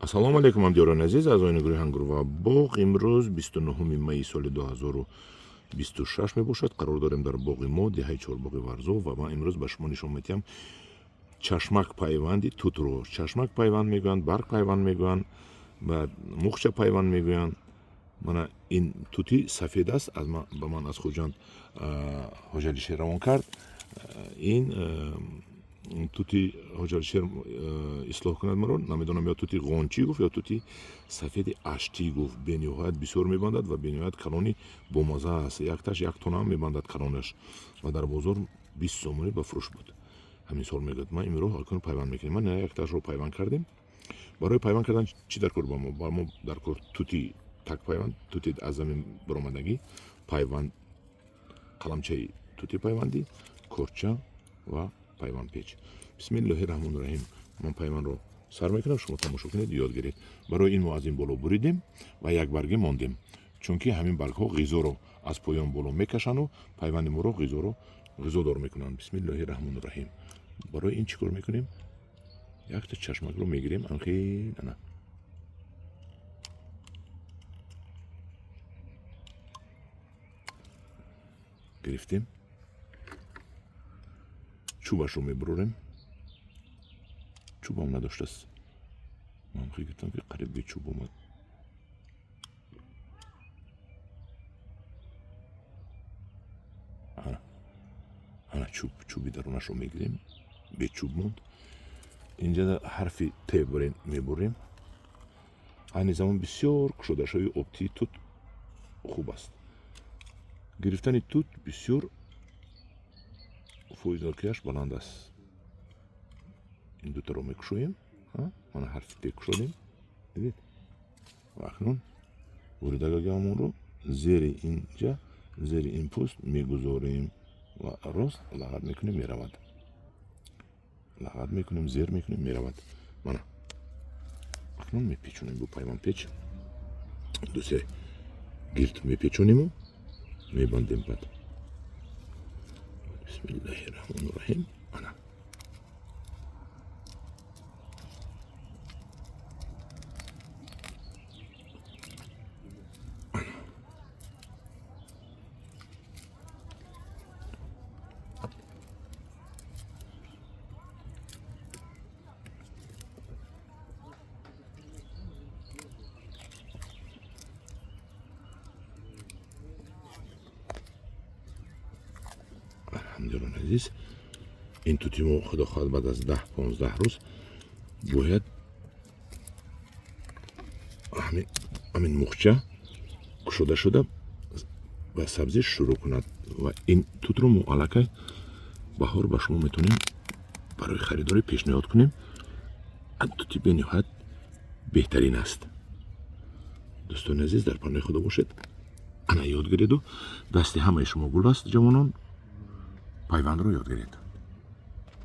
Ассалому алайкум, ҳамдиёрони азиз, аъзоёни гурӯҳи Ҳангур ва боғ. Имрӯз 29 майи соли 2026 мебошад. Қарор дорем дар боғи мо, деҳаи Чорбоғи Варзоб, ва ман имрӯз ба шумо нишон медиҳам чашмак пайванди тутро. Чашмак пайванд мегӯянд, барг пайванд мегӯянд, баъд мухча пайванд мегӯянд. Мана ин тути сафед аст, ба ман аз Хуҷанд Ҳоҷалишер равон кард. Ин тути Ҳоҷалишер, ислоҳ кунад маро, намедонам, ё тути ғончӣ гуфт, ё тути сафеди аштӣ гуфт. Бениҳоят бисёр мебандад ва бениҳоят калони бомаза аст. Якташ як тоннаам мебандад калонаш, ва дар бозор 20 сомонӣ ба фурӯш буд ҳамин сол. Мегӯяд, ман имрӯз акун пайванд мекунем. Ман якташро пайванд кардем. Барои пайванд кардан чӣ дар кор ба мо? Ба мо дар кор тути так пайванд, тути аз замин баромадагӣ, пайванд, қаламчаи тути пайвандӣ, корча ва пайвандпеч. Бисмиллоҳи раҳмони раҳим. Ман пайвандро сар мекунам, шумо тамошо кунед, ёд гиред. Барои ин мо аз ин боло буридем ва як барге мондем, чунки ҳамин баргҳо ғизоро аз поён боло мекашанду пайванди моро ғизоро ғизодор мекунанд. Бисмиллоҳи раҳмони раҳим. Барои ин чӣ кор мекунем? Якта чашмакро мегирем, анхел, ана, гирифтем, чӯбашро мебурорем. Чӯбам надоштааст, ман фикр гирифтам, ки қариб бечӯб омад. Ана чӯб, чӯби дарунашро мегирем, бечӯб монд. Инҷа ҳарфи т мебурем. Айни замон бисёр кушодашавии обтии тут хуб аст. Гирифтани тут бисёр фоизнокиаш баланд аст. Ин дутаро мекушоем. Мана, ҳарфи т кушодем, дидед? Ва акнун буридагагамонро зери инҷа, зери ин пӯст мегузорем ва рост лағат мекунем, меравад. Лағат мекунем, зер мекунем, меравад. Мана, акнун мепечонем бо пайвандпеч, дусе гирд мепечониму мебандем. Баъд бисмиллаҳи раҳмони раҳим. Ана, ҳамдиёрони азиз, ин тути мо, худо хоҳад, баъд аз 10-15 рӯз бояд ҳамин мухча кушода шуда ба сабзиш шурӯъ кунад, ва ин тутро мо аллакай баҳор ба шумо метавонем барои харидорӣ пешниҳод кунем. Тути бениҳоят беҳтарин аст. Дӯстони азиз, дар паноҳи худо бошед. Ана, ёд гиреду, дасти ҳамаи шумо гул аст. Ҷавонон, пайвандро ёд гиред.